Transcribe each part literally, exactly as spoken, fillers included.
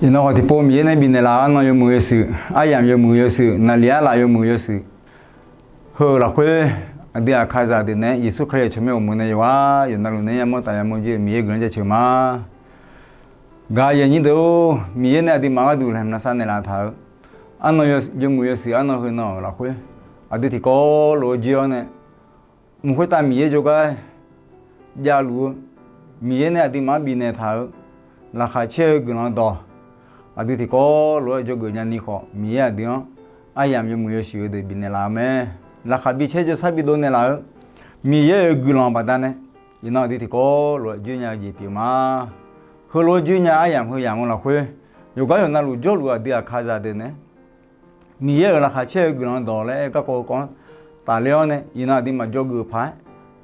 Iqnan khawf tiqpov Miqyaer nae bifnaeq laf-euq arnan yawmuiq yawshuif, aryamq yawmuiq yawshuif, naqlif arlaf yawmuiq yawshuif, heu-euq lafkhoer, aqdui aqkaqzaq deuq nae Yeqsur Kali-euq tsawrmyanr uqmov nae yawqghaq yawqnavluf nae yamawr taf yamawr jir-eu Miqyaer guiqlanq jaceuq ma. Gaq-eu aqyuif aqnyir deuq-or, Miqyaer nae aqduimaf gharduq laeqhmq lavsav naeqlaf taq-euq arnan yawmuiq yawshuif arnan heu nan-euq lafkhoer, aqdui tiqkawv lof-aer joer-awr nae, mq khoertav Miqyaer jawrgar javluf-eu, Miqyaer nae aqduimaf-anr bifnaeq taq-euq laqkhaq caer-eu guiqlanq dawq, aqdui tiqkawv lof-aer jawrgeuf nyani khawf, Miqyaer aqdui-anr aryamq yawmuiq yawshuif-eu deuq bifnaeq laf-eu mae. Laqkhaq bi caer jawrsar bidov naeqlaf-eu Miqyaer-euq guiqlanq baqdanae, iqnan aqdui tiqkawv lof-aer joer nya-eu jeq pyeuf ma. Heulof-aer joer nya aryamq heu yamq-eu lafkhoer, yawqgar yawqnavluf jawrluf aqdui aqkaqzaq deuq nae, Miqyaer-euq laqkhaq caer-eu guiqlanq dawq laer aer-eu garkawv heu kawv-anr tafler-awr nae, iqnan aqduimaf jawrgeuf paq-aer,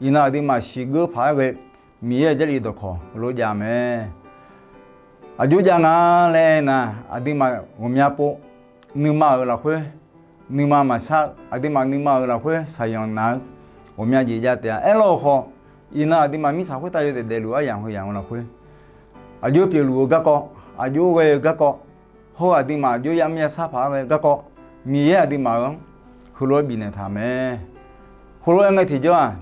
iqnan aqduimaf siqgeur paq-aer ghae, Miqyaer-euq Jarlif dawqkawq heulof jav-eu mae. Aqjox jav nga laer aernar, aqduimaf ghawqmya pov, nuima-euq lafkhoer, nuima maqsar-eu aqduimaf nuima-euq lafkhoer shaqyanq naq-eu ghawqmya jeq jav taef-a. Aerlawr-eu khawf, iqnan aqduimaf mirtsaq khoertav yawdaef daefluf aryamq heu yamq-eu lafkhoer, aqjox pyeufluf-eu garkawv, aqjox ghae-eu garkawv, hawr-eu aqduimaf aqjox yamr yasar paq-aer ghae-eu garkawv, Miqyaer aqduimaf-euq-anr heulof-aer bifnaeq taq mae. Heulof-aer ngae tiqjawr-aq,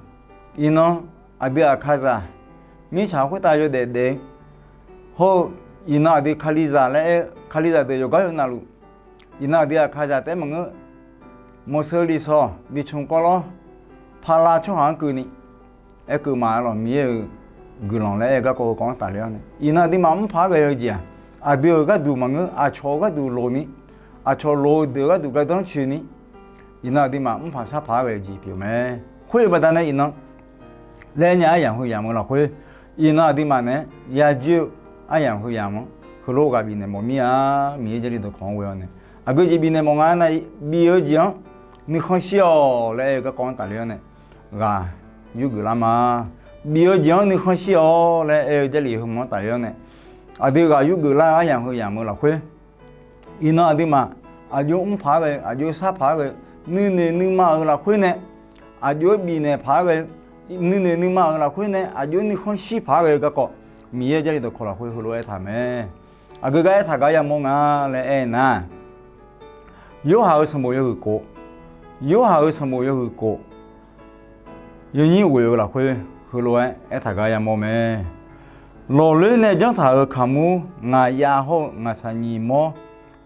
iqnan aqdui aqkaqzaq mirtsaq khoertav yawdaef daef-eu, hawr-eu iqnan aqdui Kalizaq laer aer-eu Kalizaq deuq yawqgar yawqnavluf, iqnan aqdui aqkaqzaq taef-aer maqngeur, mawqsheu lisawq bicmq kawvlawr paqlav tsawrhaq-anr keuvni aerkeuv ma. Arlawq Miqyaer-euq guiqlanq laer aer-eu garkawv heu kawv-anr tafler-awr nae, iqnan aqduimaf mrpaq-aer ghae-eu jeq-aq, aqdui-euq gharduq maqngeur, aqcawq-euq gharduq loqni, aqcawq loq-eu deuq-eu gharduq gardanr coeni, iqnan aqduimaf mrpaq sarpaq-aer ghae-eu jeq pyeuf mae. Khoer-eu baqdanae iqnan laer aer nya aryamq heu yamq-eu lafkhoer, iqnan aqduimaf naeq-aer yajoer-eu aryamq heu yamq-anr heulof ghaq bifnaeq mawf mir-a. Miqyaer Jarlif dawqkawq-anr ghoe-awr nae, aqgeu jeq bifnaeq mawf nga nar, bif-eu jeq-anr nuikhanr shir-awq laer aer-eu garkawv-anr tafler-awr nae, ghaq yurgeuf lar ma. Bif-eu jeq-anr nuikhanr shir-awq laer aer-eu Jarlif heu mq-anr tafler-awr nae, aqdui ghaq yurgeuf lar-eu aryamq heu yamq-eu lafkhoer, iqnan aqduimaf aqjox mrpaq-aer ghae, aqjox sarpaq-aer ghae, nuinoeq nuima-euq lafkhoer nae aqjox-aer bifnaeq paq-aer ghae, nuinoeq nuima-euq lafkhoer nae aqjox nuikhanr shir paq-aer ghae-eu garkawv, Miqyaer Jarlif dawqkawq lafkhoer heulof-aer aertaq mae. Aqgeu gar aertaq gar yamawr nga laer aernar, Yorhaq-euq sanqbof yawhuiq kof, Yorhaq-euq sanqbof yawhuiq kof, yawnyir ghoeq-eu lafkhoer heulof-aer aertaq gar yamawr mae. Lawqloer nae janr taq-euq kaqmur ngaq yav hawr-eu ngaqshaq nyiq mawr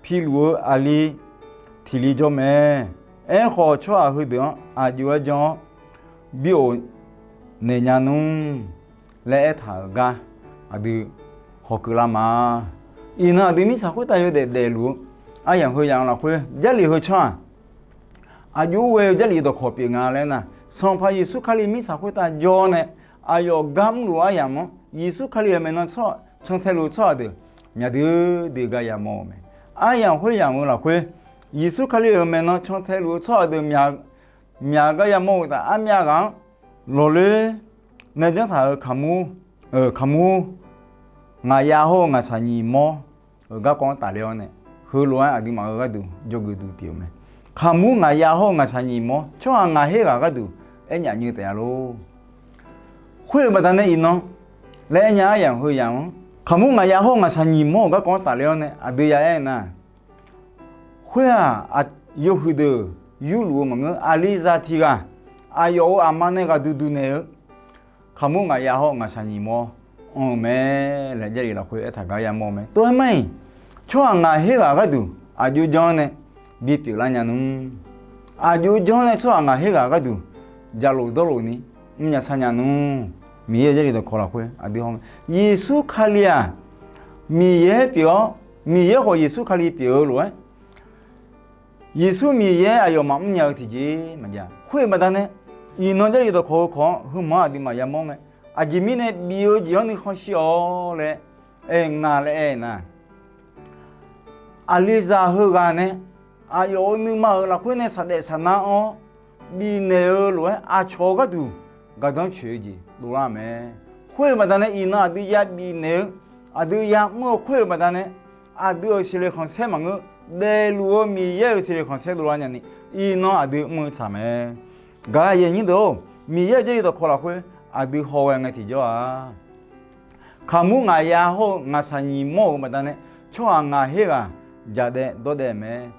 piluf-eu aqli tiq li jawr mae. Aerkhawf, tsawrhaq heudeuq-anr aqjox-aer janr-awr bi of naeq nya nmr laer aertaq-euq gar aqdui hawkeuv lar ma. Iqnan aqdui mirtsaq khoertav yawdaef daefluf-eu aryamq heu yamq-eu lafkhoer, Jarlif heu tsawrhaq aqjox ghae-eu Jarlif dawqkawq pyeuf nga laer nar, Sanqpaq Yeqsur Kali mirtsaq khoertav jawr-awr nae, aqyawf gar mrluf-eu aryamq-anr Yeqsur Kali-euq maeqnan cantae luf-eu tsawrhaq deuq myaq duidui gar yamawr-eu mae. Aryamq khoer yamq-eu lafkhoer, Yeqsur Kali-euq maeqnan cantae luf-eu tsawrhaq deuq myaq gar yamawr-eu uqtaf, armyav ghaq-anr lawqloer nae janr taq-euq kaqmur, kaqmur ngaq yav hawr-eu ngaqshaq nyiq mawr-euq garkawv-anr tafler-awr nae, heulof-aer aqduimaf-euq gharduq jawrgeuf duq pyeuf-eu mae. Kaqmur ngaq yav hawr-eu ngaqshaq nyiq mawr tsawrhaq ngaq her ghaq gharduq aernyaf nyir taef-a lor. Khoer-eu baqdanae iqnan laer aer nya aryamq heu yamq-anr, kaqmur ngaq yav hawr-eu ngaqshaq nyiq mawr-euq garkawv-anr tafler-awr nae aqdui ya aer nar, khoer-aq, yawhuiq deuq yurluf-eu maqngeur, aqlizaq tiq ghaq aqyawf-euq aqma nae ghaq duq duq naeq-eu kaqmur ngaq yav hawr-eu ngaqshaq nyiq mawr anr-eu mae laer Jarlif lafkhoer aertaq gar yamawr-eu mae. Tov-aer mar-iq, tsawrhaq ngaq her ghaq gharduq aqjox janr-awr nae bipyeuf lar nya nmr. Aqjox janr-awr nae tsawrhaq ngaq her ghaq gharduq jaqlof dawrlof ni mrnya sar nya nmr. Miqyaer-euq Jarlif dawqkawq lafkhoer aqdui haw, Yeqsur Kali-aq, Miqyaer pyeuf-awr, Miqyaer khawf Yeqsur Kali pyeuf-eu lof-aer, Yeqsur Miqyaer aqyawfmaf mrnya-eu tiqjeq maqjav. Khoer-eu baqdanae, iqnan Jarlif dawqkawq heu kawq-anr heu hmq-anr aqduimaf yamawr ngae, aqjeq mirnae bif-eu jeq-anr nuikhanr shir-awq laer aer nga laer aer nar, aqlizaq heughaq nae aqyawf-euq nuima-euq lafkhoer nae saqdaef saqnar-awr bifnaeq-eu lof-aer aqcawq-eu gharduq gardanr coeq-eu jeq dovlar-eu mae. Khoer-eu baqdanae iqnan aqdui ya bifnaeq-eu, aqdui ya mr-eu khoer-eu baqdanae, aqdui-euq seqleq khanqsaer maqngeur, daefluf-eu Miqyaer-euq seqleq khanqsaer dovlar nyani, iqnan aqdui mr-eu tsaq mae. Gaq-eu aqyuif aqnyir deuq-or, Miqyaer-euq Jarlif dawqkawq lafkhoer aqdui haw ghae ngae tiqjawr-aq, kaqmur ngaq yav hawr-eu ngaqshaq nyiq mawr-euq baqdanae, tsawrhaq ngaq her ghaq jaqdaev dawrdaev mae.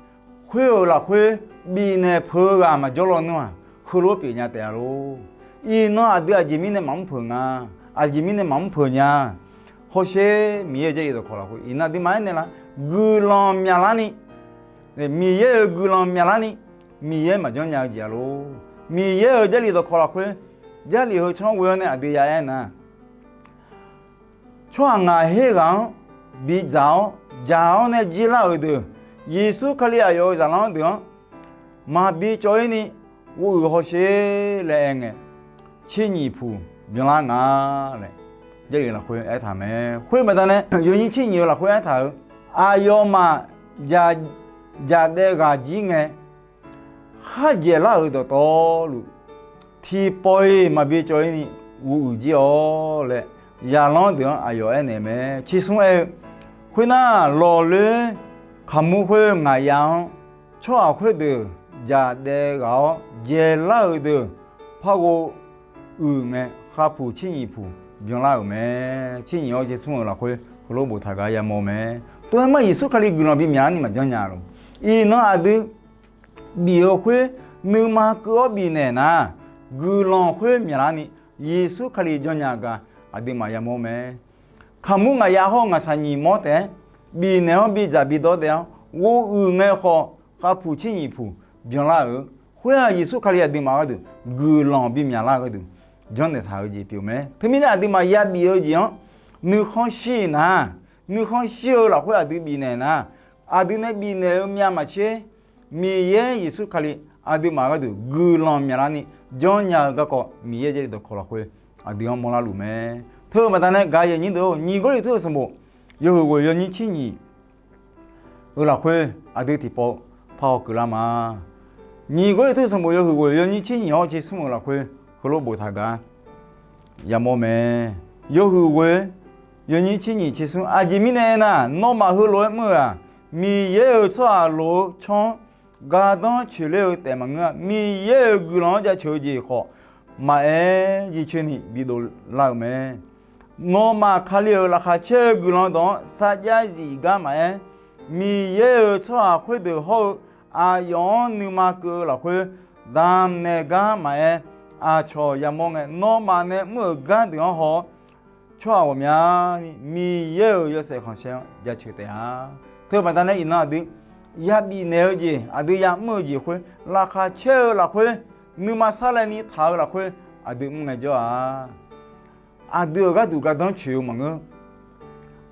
Khoer-euq lafkhoer bifnaeq peuq-eu ghaq maqjawr lawnmr-aq, heulof-aer pyeufnya taef-a lor. Iqnan aqdui aqjeq mirnae maqmr peuq nga, aqjeq mirnae maqmr peuq nya. Hawsher Miqyaer-euq Jarlif dawqkawq lafkhoer iqnan aqduimaf aernaeq lar, guiqlanq myaqlarni, Miqyaer-euq guiqlanq myaqlarni, Miqyaer maqjanr nya-eu jeq-a lor. Miqyaer-euq Jarlif dawqkawq lafkhoer, Jarlif heu tsanr ghoe-awr nae aqdui ya aer nar, tsawrhaq ngaq her ghaq-anr bidzaq-awr, dzaq-awr nae jirlar-euq deuq, Yeqsur Kali aqyawf-euq zaqlanr deuq-anr maqbi cawv-ir ni ghovuiq hawsher laer aer ngae, tser nyiq puq byanlar nga laer Jarlif lafkhoer aertaq mae. Khoer baqdanae yawnyir tser nyiq-eu lafkhoer aertaq-euq, aqyawfmaf jaqdaev ghaq jir ngae, kharjaeq lar-euq dawqtawvluf, tiqpawf-iq maqbi cawv-ir ni ghovuiq jir-awr laer, zaqlanr deuq-anr aqyawf aernaeq mae. Tser smr aer-eu, khoernar, lawqloer kaqmur khoer ngaqya-anr, tsawrhaq khoerdeuq jaqdaev ghaq-awr jaeqlar-euq deuq par ghov uiq ngae, khavpuq tser nyiq puq byanlar-euq mae. Tser nyiq-awr tser smr-euq lafkhoer heulof boftaq gar yamawr mae. Tov-aer mar Yeqsur Kali guiqlanq bimyaq-anr ni maqjanr nya lor. Iqnan aqdui bif-eu khoer nuima keuv-awr bifnaeq nar, guiqlanq khoer myaqlarni Yeqsur Kali janrnya gar aqduimaf yamawr mae. Kaqmur ngaqya hawr-eu ngaqshaq nyiq mawr taef-aer bifnaeq-awr bidzaq bidawr daef-awr ghovuiq ngae khawf, khavpuq tser nyiq puq byanlar-euq khoer-aq, Yeqsur Kali aqduimaf gharduq guiqlanq bimyaq lar-eu gharduq janrnaeq taq-eu jeq pyeuf mae. Teumirnae aqduimaf yabif-eu jeq-anr nuikhanr shir-iq nar, nuikhanr shir-eu lafkhoer aqdui bifnaeq nar, aqdui nae bifnaeq-eu myavmaqtser, Miqyaer Yeqsur Kali aqduimaf gharduq guiqlanq myaqlarni janrnya-eu garkawv Miqyaer Jarlif dawqkawq lafkhoer aqdui-anr mawrlar luf mae. Teu-eu baqdanae gaq-eu aqyuif aqnyir deuq-or, nyiq Gawrliqtu-euq sanqbof yawhuiq ghoeq yawnyir tser nyiq-eu lafkhoer aqdui tiqpawf parhaw keuvlar ma. Nyiq Gawrliqtu sanqbof yawhuiq ghoeq yawnyir tser nyiq-awr tser smr-euq lafkhoer heulof boftaq gar yamawr mae. Yawhuiq ghoeq yawnyir tser nyiq tser smr, aqjeq mirnae aernar, nawmaf heulof-aer mr-euq-aq, Miqyaer-euq tsawrhaq loq-eu tsanr-anr gardanr coeqler-eu taef maqngeur-a. Miqyaer-euq guiqlanq-anr jaceuq-eu jeq khawf maqaer jircoer ni bidov lar-euq mae. Nawmaf Kali-euq laqkhaq caer-eu guiqlanq dawq-anr sarjax zif gar maqaer, Miqyaer-euq tsawrhaq khoerdeuq hawr-eu aqyawf-anr nuima keuv-eu lafkhoer damqnaeq gar maqaer, aqcawq yamawr ngae, nawmaf nae mr-euq gardeuq-anr haw-awr, tsawrhaq ghawqmyani Miqyaer-euq yawshaef khanqsaer-anr jaceuq taef-a. Teu-eu baqdanae iqnan aqdui yabif naeq-eu jeq, aqdui yamr-eu jeq khoer laqkhaq caer-eu lafkhoer, nuima sarlaevni taq-eu lafkhoer aqdui mr ngaejawr-a. Aqdui-euq gharduq gardanr coeq-eu maqngeur.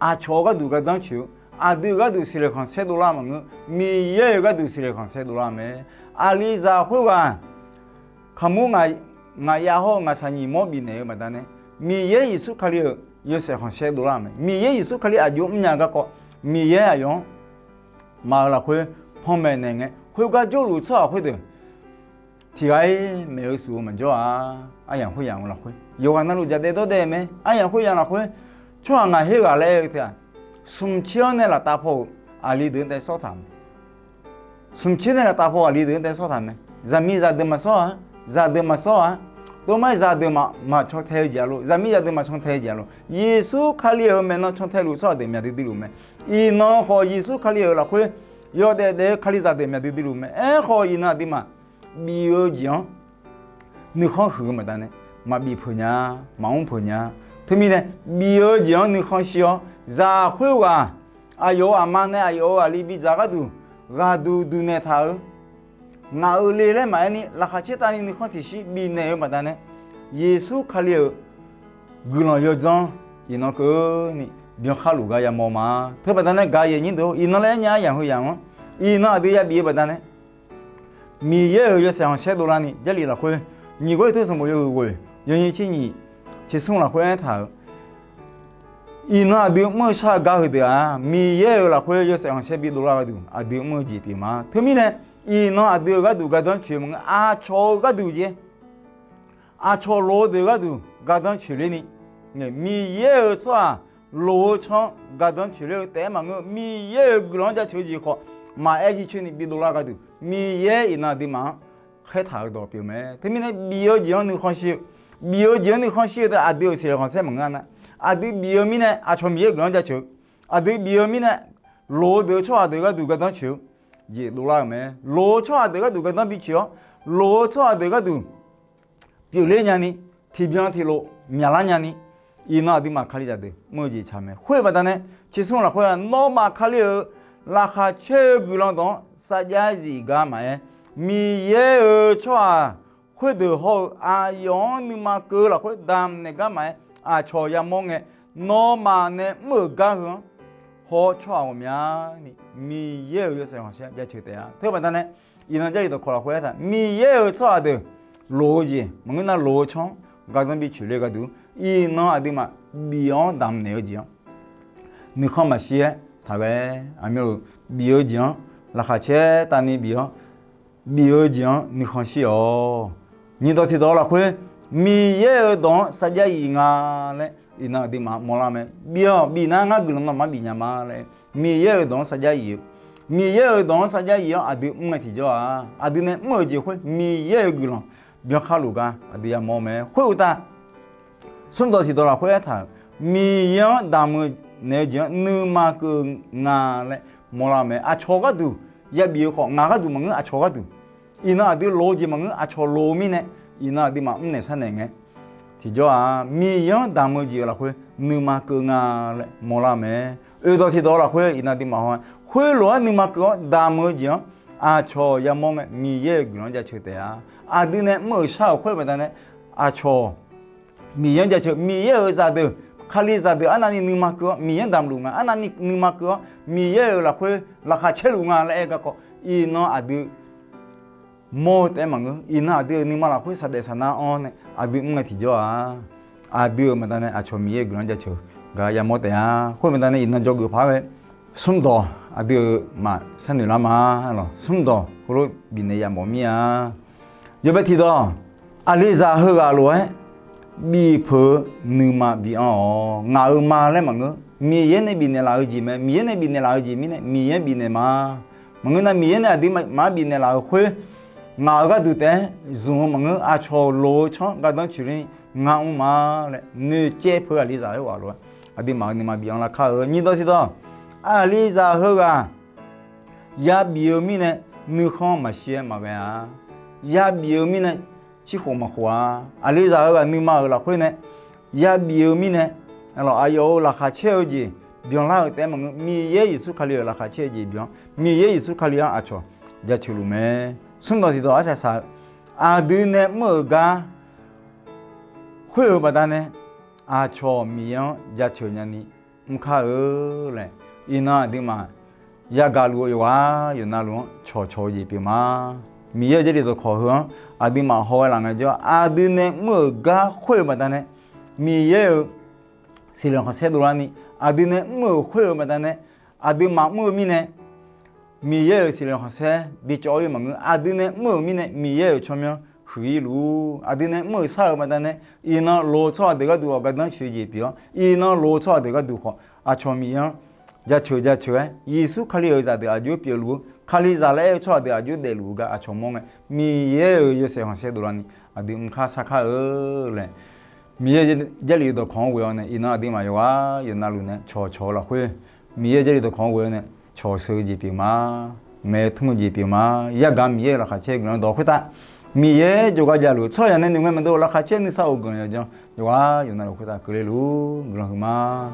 Aqcawq-euq gharduq gardanr coeq-eu, aqdui-euq gharduq siqloeq khanqsaer dovlar maqngeur. Miqyaer-euq gharduq siqloeq khanqsaer dovlar mae. Aqlizaq khoerghaq kaqmur ngaq, ngaqyav hawr-eu ngaqshaq nyiq mawr bifnaeq-eu baqdanae, Miqyaer Yeqsur Kali-euq yawshaef khanqsaer dovlar-eu mae. Miqyaer Yeqsur Kali aqjox mrnya garkawv, Miqyaer aqyawf-anr maf-euq lafkhoer panmaeq naeq ngae, khoergar jawrluf-eu tsawrhaq khoerdeuq tiqghaq-ir maeq-eu suf-eu maqjawr-a. Aryamq khoeryamq-eu lafkhoer yawqghaq navluf jaqdaev dawrdaev mae. Aryamq khoeryamq lafkhoer tsawrhaq ngaq her ghaq laer aer-eu teu-aq, smqtser-anr nae laftav paw-euq aqli deuq-anr taef sawr taq mae. Smqtser nae laftav paw-euq aqli deuq-anr taef sawr taq mae. Zaqmiqzaq deuq maqsawr-a. Zaqdeuq maqsawr-a. Tov mar-aer zaqdeuq maq, maqcan tae-eu jeq-a lor. Zaqmiqzaq deuq maqcan tae-eu jeq-a lor. Yeqsur Kali-euq maeqnan cantae luf tsawrhaq deuq myaq duidui luf mae. Iqnan khawf Yeqsur Kali-euq lafkhoer yawdaef daef-eu Kalizaq deuq myaq duidui luf mae. Aerkhawf iqnan aqduimaf bif-eu jeq-anr nuikhanr huiq-eu baqdanae, maqbif peuq nya, maqmr peuq nya. Teumirnae, bif-eu jeq-anr nuikhanr shir-awr, zaq khoerghaq aqyawf-euq aqma nae aqyawf-euq aqli bidzaq gharduq ghaqduq duqnaeq taq-eu, ngaq-euq le laer maqaer ni laqkhaq caertavni nuikhanr tiqshir bifnaeq-eu baqdanae, Yeqsur Kali-euq guiqlanq yawdzanr iqnan keuvni byankhar luf gar yamawr ma. Teu baqdanae gaq-eu aqyuif aqnyir deuq-or, iqnan laer aer nya aryamq heu yamq-anr, iqnan aqdui yabif-eu baqdanae Miqyaer-euq yawshaef khanqsaer dovlarni Jarlif lafkhoer nyiq Gawrliqtu sanqbof yawhuiq ghoeq yawnyir tser nyiq tser smr lafkhoer aertaq-euq, iqnan aqdui mr-eu shar-eu gar heudeuq-aq, Miqyaer-euq lafkhoer yawshaef khanqsaer bidov lar gharduq aqdui mr-eu jeq pyeuf ma. Teumirnae, iqnan aqdui-euq gharduq gardanr coeq maqngeur, aqcawq-euq gharduq jeq, aqcawq loq-eu deuq gharduq gardanr coeq lerni, Miqyaer-euq tsawrhaq loq-eu tsanr-anr gardanr coeq ler-eu taef-aer maqngeur, Miqyaer-euq guiqlanq-anr jaceuq-eu jeq khawf maqaer jircoer ni bidov lar gharduq, Miqyaer iqnan aqduimaf-anr khaertaq-eu dawq pyeuf mae. Teumirnae bif-eu jeq-anr nuikhanr shir-eu, bif-eu jeq-anr nuikhanr shir-eu taef aqdui-euq siqloeq khanqsaer maqngeur-a nar, aqdui bif-eu mirnae aqcawq Miqyaer guiqlanq-anr jaceuq-eu, aqdui bif-eu mirnae loq-eu deuq-eu tsawrhaq deuq gharduq gardanr coeq-eu jeq dovlar-euq mae. Loq-eu tsawrhaq deuq gharduq gardanr bi coeq-awr, loq-eu tsawrhaq deuq gharduq pyeufler nyani, tiqbyan tiqlof myaqlar nyani, iqnan aqduimaf Kalizaq deuq mr-eu jeq tsaq mae. Khoer-eu baqdanae, tsersmr lafkhoer-aq, nawmaf Kali-euq laqkhaq caer-eu guiqlanq dawq-anr sarjax zif gar maqaer, Miqyaer-euq tsawrhaq khoerdeuq hawr-eu aqyawf-anr nuima keuv-eu lafkhoer damq naeq gar maqaer, aqcawq yamawr ngae, nawmaf nae mr-euq gar heu-anr hawr-awr tsawrhaq ghawqmyani Miqyaer-euq yawshaef khanqsaer jaceuq taef-a. Teu baqdanae, iqnan Jarlif dawqkawq lafkhoer aertaq, Miqyaer-euq tsawrhaq deuq loq-eu jeq maqngeur nar, loq-eu tsawr-anr gardanr bi coeq le gharduq, iqnan aqduimaf bif-awr damq naeq-eu jeq-anr nuikhanr maqshir-aer taqghae. Aqmyanluf bif-eu jeq-anr laqkhaq caer tavni bif-awr, bif-eu jeq-anr nuikhanr shir-awq. Nyiqdawq tiqdawq lafkhoer, Miqyaer-euq dawq-anr sarjax zif nga laer iqnan aqduimaf mawrlar mae. Bif-awq, bif nar ngar guiqlanq nawmaf bifnya ma laer, Miqyaer-euq dawq-anr sarjax zif-eu, Miqyaer-euq dawq-anr sarjax zif-awr aqdui mr ngae tiqjawr-aq, aqdui nae mr-eu jeq khoer Miqyaer-euq guiqlanq byankhar luf gar aqdui yamawr mae. Khoeruqtaf, smrdawq tiqdawq lafkhoer aertaq-euq, Miqyaer-anr damq-eu naeq-eu jeq-anr nuima keuv nga laer mawrlar-eu mae. Aqcawq gharduq yabif-eu khawf, ngaq gharduq maqngeur, aqcawq gharduq. Iqnan aqdui loq-eu jeq maqngeur, aqcawq loq-eu mirnae, iqnan aqduimaf mrnaeq sharnaeq ngae tiqjawr-aq, Miqyaer-anr damq-eu jeq-eu lafkhoer nuima keuv nga laer mawrlar-eu mae. Oeqdawq tiqdawq lafkhoer iqnan aqduimaf haw-aer, khoerlof-aer nuima keuv-awr damq-eu jeq-anr aqcawq yamawr ngae, Miqyaer-euq guiqlanq-anr jaceuq taef-a. Aqdui nae mr-euq shar-euq khoer baqdanae, aqcawq Miqyaer-anr jaceuq, Miqyaer-euq zaqdeuq, Kalizaq deuq arnavni nuima keuv-awr Miqyaer-anr damqluf nga, arnavni nuima keuv-awr Miqyaer-euq lafkhoer laqkhaq caerluf nga laer aer garkawv, iqnan aqdui mawr-eu taef-aer maqngeur, iqnan aqdui-euq nuima lafkhoer saqdaef saqnar-anr nae aqdui mr ngae tiqjawr-aq, aqdui-euq baqdanae aqcawq Miqyaer-euq guiqlanq-anr jaceuq gar yamawr taef-a. Khoer baqdanae iqnan jawrgeuf par-aer, smrdawq aqdui-euq maqsharnoeq lar ma lawq. Smrdawq heulof bifnaeq yamawf mir-a. Yawbae tiqdawq, aqlizaq heughaq lof-aer bif peuq-eu nuima bi anr-awq. Ngaq-euq ma laer maqngeur, Miqyaer nae bifnaeq laf-eu jeq mae. Miqyaer nae bifnaeq laf-eu jeq mirnae Miqyaer-anr bifnaeq ma. Maqngeur nar, Miqyaer nae aqduimaf-anr bifnaeq laf-euq khoer, ngaq-euq gharduq taef-aer zmq-eu maqngeur, aqcawq loq-eu tsawr-anr gardanr coeq ler-ni ngar mr ma laer noeqcaev peuq-eu aqlizaq heughaq lof-aer aqduimaf-euq nuima bi anr lar kar-eu. Nyiqdawq tiqdawq, aqlizaq heughaq yabif-eu mirnae nuikhanr maqshir-aer maqghae-a. Yabif-eu mirnae cirkhof maqkhof-a. Aqlizaq heughaq nuima-euq lafkhoer nae yabif-eu mirnae, aqyawf-euq laqkhaq caer-eu jeq byanlar-eu taef-aer maqngeur, Miqyaer Yeqsur Kali-euq laqkhaq caer-eu jeq byan-awr, Miqyaer Yeqsur Kali-anr aqcawq jaceuq luf mae. Smrdawq tiqdawq arsaq saq-eu, aqdui nae mr-euq gar khoer-euq baqdanae aqcawq Miqyaer-anr jaceuq nyani mr kar-eu laer, iqnan aqduimaf yagaq luf-eu yawqghaq yawqnavluf-anr cawqcawq-eu jeq pyeuf ma. Miqyaer-euq Jarlif dawqkawq heu-anr aqduimaf haw-aer laf ngaejawr, aqdui nae mr-euq gar khoer-euq baqdanae Miqyaer-euq siqloeq khanqsaer dovlarni, aqdui nae mr-euq khoer-euq baqdanae aqduimaf mr-eu mirnae Miqyaer-euq siqloeq khanqsaer bicawv-ir maqngeur, aqdui nae mr-euq mirnae Miqyaer-euq tsawrmyanr huiq-ir luf-ur. Aqdui nae mr-euq shar-euq baqdanae, iqnan loq-eu tsawrhaq deuq gharduq-awq gardanr coeq jeq pyeuf-awr, iqnan loq-eu tsawrhaq deuq gharduq khawf aqcawq Miqyaer-anr jaceuq jaceuq-aer, Yeqsur Kali-euq zaqdeuq aqjox pyeufluf-eu, Kalizaq laer aer-eu tsawrhaq deuq aqjox daefluf-eu gar aqcawq mawr ngae, Miqyaer-euq yawshaef khanqsaer dovlarni aqdui mr kar sar kar-eu laer, Miqyaer Jarlif dawqkawq-anr ghoe-awr nae iqnan aqduimaf yawqghaq yawqnavluf nae cawqcawq-eu lafkhoer, Miqyaer Jarlif dawqkawq-anr ghoe-awr nae cawqsheu-eu jeq pyeuf ma. Maeqtmq-eu jeq pyeuf ma. Yargaq Miqyaer-euq laqkhaq caer guiqlanq dawq khoertav, Miqyaer jawrgar javluf-eu tsawrhaq yaq nae noeq ngae maqdov laqkhaq caer nuisar of guiqlanq yawqjan yawqghaq yawqnavluf khoertav keuvle luf guiqlanq huiqma.